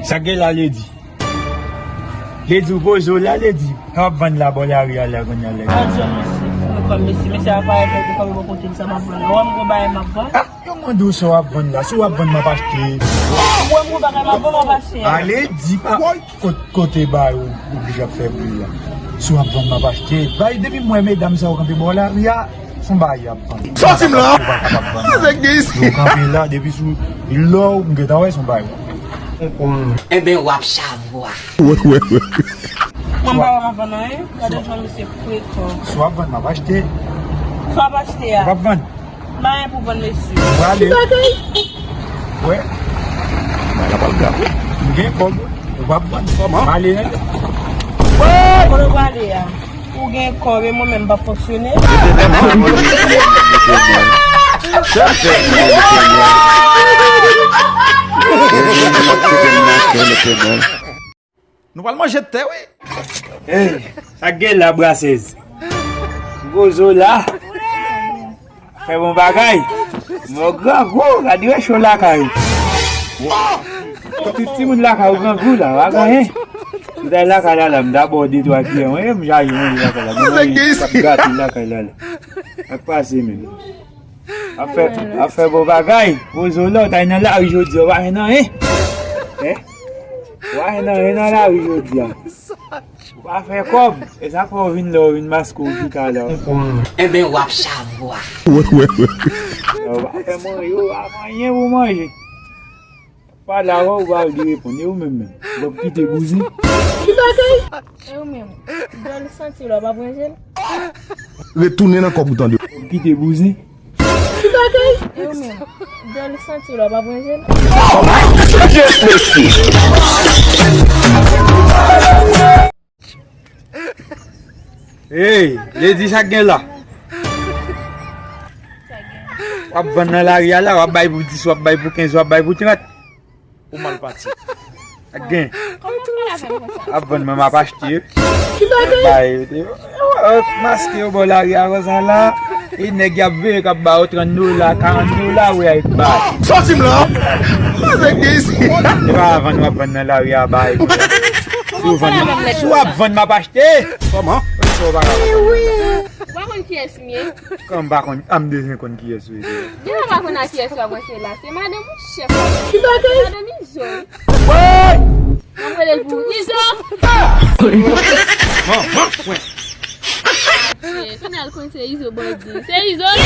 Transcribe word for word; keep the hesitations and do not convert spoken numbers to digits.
Sa k gen la, Lady? Lady, ou poze w la, Lady? Sa w ap vann la bò lari a la, kounye a la? Al jwenn mesye, fou kòm mesye. Mesye a parèt, lè ou te kanpe bò kote m, sa m ap vann la. Ou wè m gon bagay m ap vann? Ah, yo mande w sa w ap vann la. Si w ap vann, m ap achte. Ou wè m gon bagay m ap vann, m ap achte. A, Lady, pa kot, kote bagay ou oblije ap fè bri la. Si w ap vann, m ap achte. Bay, depi m wè medam sa yo kanpe bò lari a, se yon bagay y ap vann. Sòti m la! Ou pa kapab vann. Avèk de isi. Yo kanpe la, depi sou lò, m gentan wè se yon bagay. Enben, w ap chavwa. Wè, wè, wè. Mwen pa wè m ap vann anyen. Gade jan misye frekon. Si w ap vann, m ap achte. Si w ap achte a? W ap vann? M pa gen pou vann, mesye. Prale. Wè. Bay la pral grav. M gen kòb. Ou p ap vann. Kòman? Prale, hein? Kote w prale a? Ou gen kòb e mwen menm m p ap fonksyone. Nou pral manje tè, wi. Hey, sa k gen la, brasèz? Gwo zo la. Fè bon bagay. Mò grangou, gade wè cho lakay. Tout timoun lakay ou grangou la, w a ganyen. Tout ay lakay la, la, m dabò de twa kiyè, mwen, m chaje manje lakay la. Mwen, manje, gate lakay la, la. Sa k pase, menm? Ap fè, ap fè bon bagay. Poze w la, w ta nan lari jodi a, w pa fè nan, hein? Hein? W pa fè nan, hein, nan lari jodi a. Ou pa fè kòb. E sa fè w vin la, w vin maske w chita la. Enben, w ap chavwa. Wè, wè, wè. Ou pa fè manje, ou pa fè anyen pou manje. Pa la, wè, ou pa vle reponn. E ou menm menm? W ap kite bouzen? Ki bagay? E ou menm? Dòl santi w la, w ap ranje l? Retounen nan kòb ou tande. W ap kite bouzen? Ki bagay? E ou menm? Dòl santi w la, w ap ranje l? Hey, Lady, sa k gen la? W ap vann nan lari a la, w ap bay pou dis, w ap bay pou kenz, w ap bay pou trant. Ou mal pati. Sa k gen? Kòman w pale avè m konsa? W ap vann, mwen m ap achte. Bay, yo, yo, yo maske yo bò lari a konsa la. E nèg y ap veye k ap ba yo trant dola, karant dola, wi, ay bay. Sòti m la! Avèk de isi. E pa vann w ap vann nan lari a bay. Si w vann, si w ap vann, m ap achte. Kòman? Ou pa ka vann. Ou pa konn kiyès m ye? Kòman m pa konn? A, m bezwen konn kiyès ou ye. Deja m pa konn a kiyès w ap ranse la. Se madanm ou chèf la. Ki bagay? Madanm Izo. Mwen rele l pou Izo. Manman mwen. Kounye a l konn se Izo bandi. Se Izo li.